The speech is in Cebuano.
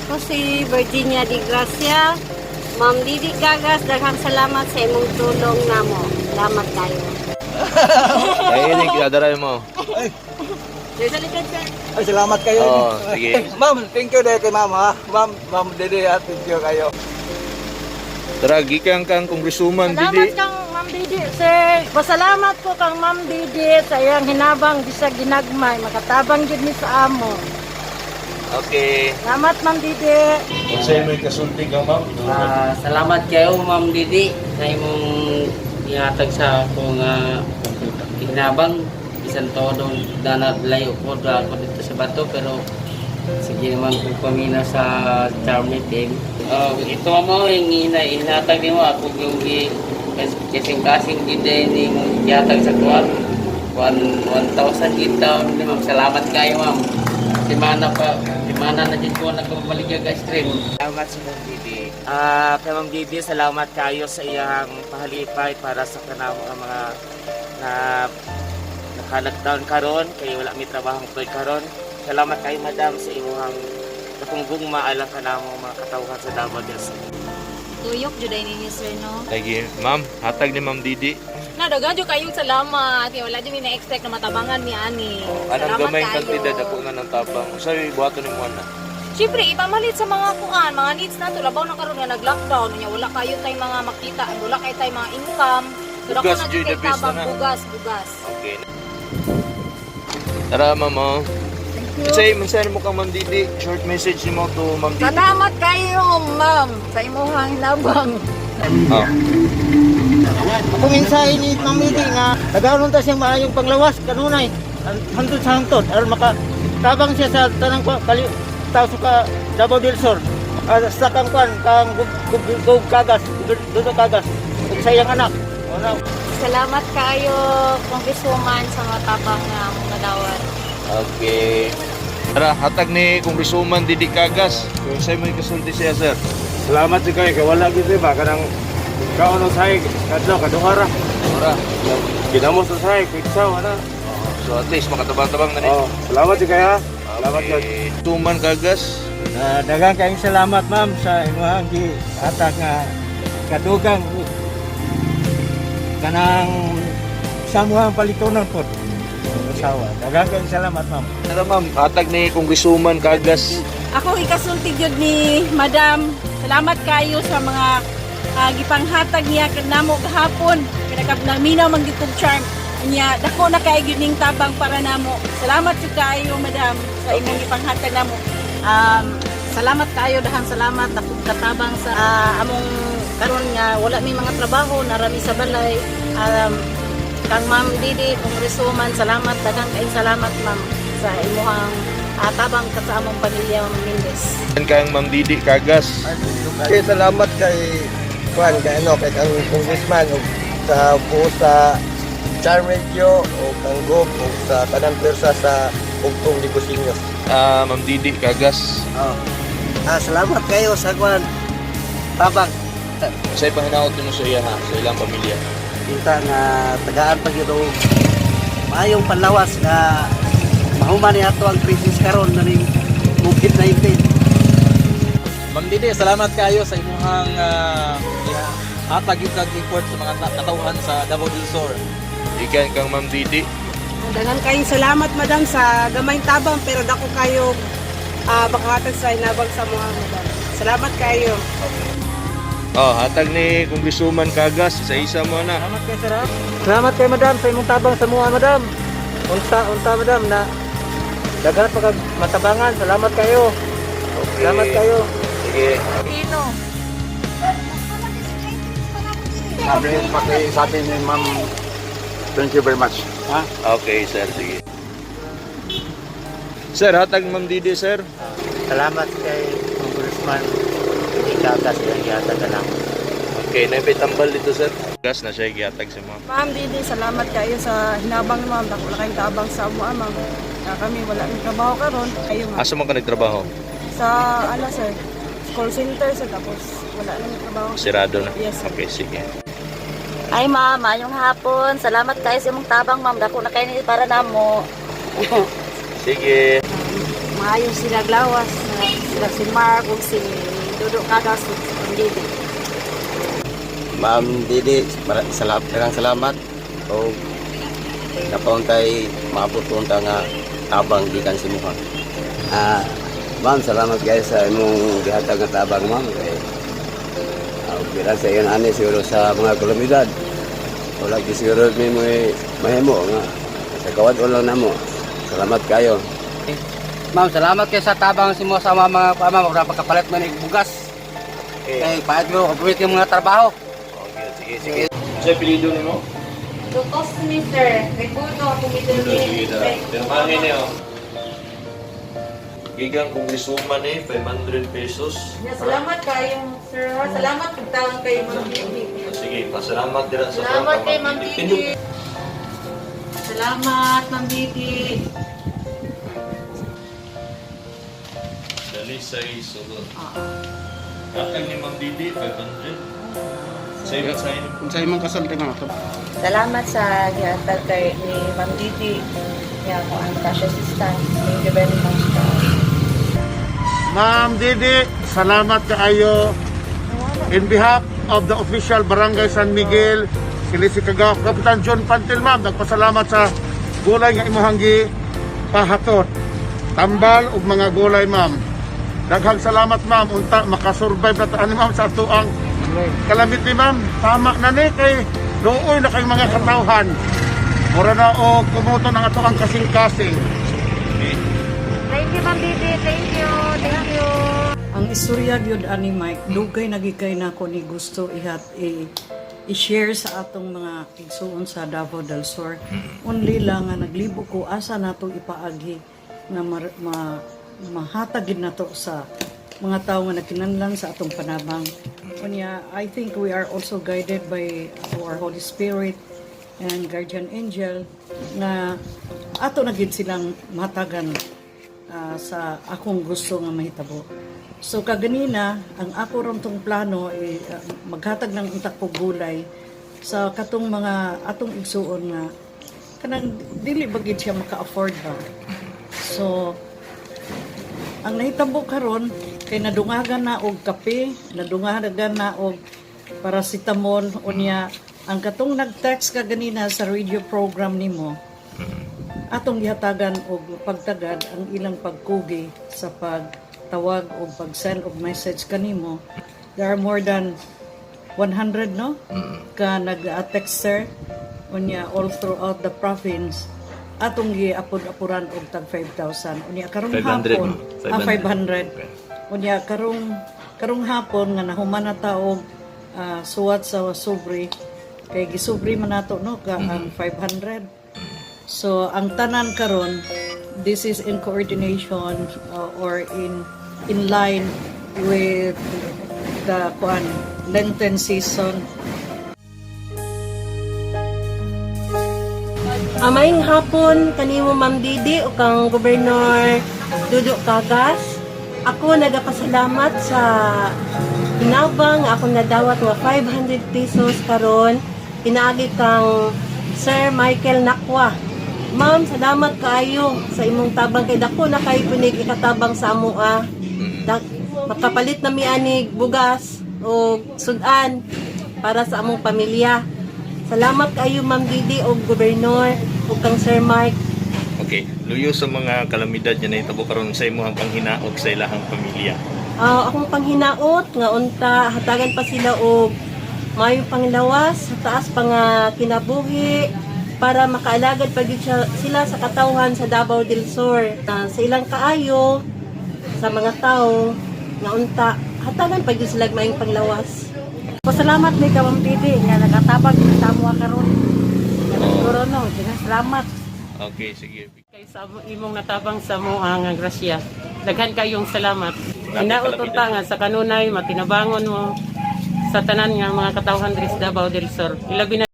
Ako si Virginia Di Gracia. Ma'am Didi Cagas, daghang salamat sa imong tulong namo. Salamat kayo. Ay, ini kinadaray mo. Sir, sa likod, sir. Ay, salamat kayo. Oo, sige. Ma'am, thank you dahil kay ma'am ha. Ma'am, Ma'am Dede ha, thank you kayo. Tara, gikan kang congresswoman Salamat Didi. Kang Ma'am Didi, sir. Pasalamat ko kang Ma'am Didi sa iyang hinabang bisag ginagmay. Makatabang gid ni sa amo. Okay. Salamat, Ma'am Didi. Unsay may kasulti kang ma'am? Ah, salamat kayo, Ma'am Didi, sa imong ihatag sa akong hinabang. Bisan todo dana layo ko da ako dito sa Bato, pero sige naman kung pamina sa charm meeting. Oh, ito mo yung ihatag nimo ako yung gi kasing-kasing gid ni imong ihatag sa kuan. 1,000 gid taon ni ma'am. Salamat kayo, ma'am. Simana pa, simana na din ko nagpamaligya ice cream. Salamat sa Ma'am Didi. Kay Ma'am Didi, salamat kayo sa iyang pahalipay para sa kanang mga na naka-lockdown karon kay wala mi trabaho ang karon. Salamat kayo, madam, sa imuhang dakong gugma alang kanamo mga katawhan sa Davao del Sur. Tuyok juday ninyo, sir, no? Lagi, ma'am, hatag ni Ma'am Didi. Na daghan jud kayong salamat. Kay wala jud mi na-expect na matabangan mi ani. Anong Salamat gamay kaayo. kantidad ako nga ng tabang. Unsay buhaton nimo ana? Siyempre, ipamalit sa mga kuan, mga needs nato, labaw na karon nga nag-lockdown, unya wala kayo tay mga makita, wala kayo tay mga income. So, dako Bugas, na jud, jud the kay best tabang na na. bugas, bugas. Okay. Tara, ma'am. Oh. Unsay mensahe mo kang Ma'am Didi? Short message nimo to Ma'am Didi. Salamat kayo, ma'am, sa imuhang hinabang. Oh. Akong mensahe ni Ma'am Didi nga naganon ta siyang maayong panglawas kanunay hantod sa hantod aron maka tabang siya sa tanang kali tao sa ka Davao del Sur. Sa kang kwan kang gub kagas dudo kagas ug sa iyang anak. Una. Salamat kayo, Congresswoman, sa mga tabang nga among nadawat. Okay. Tara, hatag ni Congresswoman Didi Cagas. Unsay may kasulti siya, sir? Salamat si kayo kay wala gyud ba kanang kaon usahay kadlaw kaduha ra. Ora. Ginamos usahay pizza wala. So at least makatabang-tabang na ni. Oh, salamat si kayo ha. Salamat gyud. Okay. Tuman Cagas. Daghang kayong salamat, ma'am, sa imuhang gihatag nga kadugang ug kanang sa amuhang palitunon pod. Asawa. Daghang kayong salamat, ma'am. Tara, ma'am, hatag ni Congresswoman Cagas. Ako ikasulti gyud ni Madam. Salamat kayo sa mga gipanghatag niya kanamo gahapon. Kay naminaw man gyud kog charm. Niya dako na kay gyud ning tabang para namo. Salamat jud kaayo, madam, sa imong gipanghatag namo. Salamat kayo, dahang salamat dakong katabang sa among karon nga wala mi mga trabaho, narami sa balay. Kang Ma'am Didi, Congresswoman, salamat, daghang kayong salamat, ma'am, sa imuhang tabang ka sa among pamilya, Ma'am Mendez. Kang Ma'am Didi Cagas. Okay, salamat kay Juan, kay ano, kay kang congressman ug sa buo sa Charm Radio o kang Gob o sa tanang pwersa sa Ugtong Negosinyos. Ma'am Didi Cagas. Oh. Salamat kayo sa kwan tabang. Unsay pahinaot nimo sa iya ha, sa ilang pamilya? Kinta nga tagaan pa gyud og maayong panlawas nga mahuman ni ato ang krisis karon na ning COVID-19. Ma'am Didi, salamat kayo sa imuhang hatag yung kag effort sa mga katawhan sa Davao del Sur. Ikan kang Ma'am Didi. Daghan kayong salamat, madam, sa gamay tabang pero dako kayo makahatag sa inabang sa mga madam. Salamat kayo. Oh, hatag ni Congresswoman Cagas sa isa mo na. Salamat kay sir. Salamat kay madam sa imong tabang sa mua, madam. Unta unta, madam, na daghan pa kag matabangan. Salamat kayo. Okay. Salamat kayo. Sige. Pino. Sabi pati sabi ni Ma'am, thank you very much. Ha? Okay, sir, sige. Sir, hatag Ma'am Didi, sir. Salamat kay Congressman Didi Cagas sa gihatag kanamo. Okay, na tambal dito, sir. Gas na siya gihatag sa ma'am. Ma'am Didi, salamat kayo sa hinabang, ma'am. Dako na kayong tabang sa amo, ma'am. Na kami wala mi trabaho karon. Kayo, ma'am. Asa man ka nagtrabaho? Sa ano, sir? Call center sir, tapos wala na mi trabaho. Sirado na. Yes, sir. Okay, sige. Ay ma'am, maayong hapon. Salamat kayo sa imong tabang, ma'am. Dako na kayo ni para namo. Sige. Maayo sila glawas. Sila si Mark ug si Dudo Cagas ug si Ma'am Didi. Ma'am Didi, salamat, daghang salamat o napauntay maabot ko unta nga tabang gikan sa imuha. Ah, ma'am, salamat guys sa imong gihatag nga tabang, ma'am. Kay bilang sa iyon ani siguro sa mga kalamidad. Wala gyud siguro may mo mahimo nga sa kawad lang namo. Salamat kayo. Ma'am, salamat kayo sa tabang simo sa mga mga ma'am, pagkapalit man og bugas. Kay paad mo kabuhit yung mga trabaho. Okay, sige, sige. Sa apelyido nimo? Lutos ni sir. Recudo ako middle Sige, dara. Pirmahin niyo. Gigang kongreswoman eh, 500 pesos. Salamat kayo, sir. Salamat kung tawag kayo, Ma'am Didi. Sige, pasalamat dira sa Salamat kay Ma'am Didi. Didi. Salamat, Ma'am Didi. Dalisay sulod. Hatag ni Ma'am Didi, 500. Sa'yo, sa'yo. Kung sa imong kasulti, ma'am. Salamat sa gihatag kay ni Ma'am Didi nga ako ang cash assistant. Thank you very much. Ma'am Didi, salamat kaayo. In behalf of the official Barangay San Miguel, sila si Kapitan John Pantil, ma'am, nagpasalamat sa gulay nga imuhang pahatot. Tambal ug mga gulay, ma'am. Daghang salamat, ma'am. Unta makasurvive na ta ani, ma'am, sa atoang calamity, ma'am. Tama na ni kay luoy na kay mga katawhan. Mura na og kumuto ng atoang kasing-kasing. Thank you, Ma'am Didi. Thank you. Thank you. Ang istorya gyud ani Mike, dugay na gid kay nako ni gusto ihat i-share sa atong mga igsuon sa Davao del Sur. Only lang nga naglibo ko asa nato ipaagi nga mahatag gid nato sa mga tawo nga nagkinahanglan sa atong panabang. Unya, I think we are also guided by our Holy Spirit and Guardian Angel na ato na gid silang matagan sa akong gusto nga mahitabo. So kaganina, ang ako ron tong plano eh, maghatag ng untak ko gulay sa katong mga atong igsuon nga kanang dili ba gid siya maka-afford ba. So ang nahitabo karon kay nadungagan na og kape, nadungagan na og paracetamol unya ang katong nag-text kaganina sa radio program nimo atong gihatagan og pagtagad ang ilang pagkugi sa pagtawag o pag-send og message kanimo. There are more than 100, no, ka nag-text, sir. Unya all throughout the province atong giapod-apuran og tag 5,000 unya karong 500, hapon. no? Ah, 500. 500. Unya karong hapon nga nahuman na ta og suwat sa sobre kay gisubre man nato, no, ka ang 500. So ang tanan karon, this is in coordination or in line with the kuan Lenten season. Maayong hapon kanimo, Ma'am Didi o kang Gobernador Dudo Cagas. Ako nagapasalamat sa hinabang nga akong nadawat nga 500 pesos karon pinaagi kang Sir Michael Nakwa. Ma'am, salamat kaayo sa imong tabang kay dako na kay punig ikatabang sa amoa. Makapalit na mi anig bugas o sudan para sa among pamilya. Salamat kayo, Ma'am Didi o Gobernador o kang Sir Mike. Okay, luyo sa mga kalamidad nga nahitabo karon sa imong panghinaot sa ilahang pamilya. Ah, akong panghinaot nga unta hatagan pa sila og maayong panglawas sa taas pa nga kinabuhi para makaalagad pa gyud sila sa katawhan sa Davao del Sur. Sa ilang kaayo sa mga tao nga unta hatagan pa gyud sila og maayong panglawas. Pasalamat ni ka, Ma'am Didi, nga nakatabang sa amo karon. Siguro no, salamat. Okay, sige. Kay sa imong natabang sa mo nga grasya. Daghan kayong salamat. Hinaot unta nga sa kanunay matinabangon mo sa tanan nga mga katawhan diri sa Davao del Sur. Ilabi na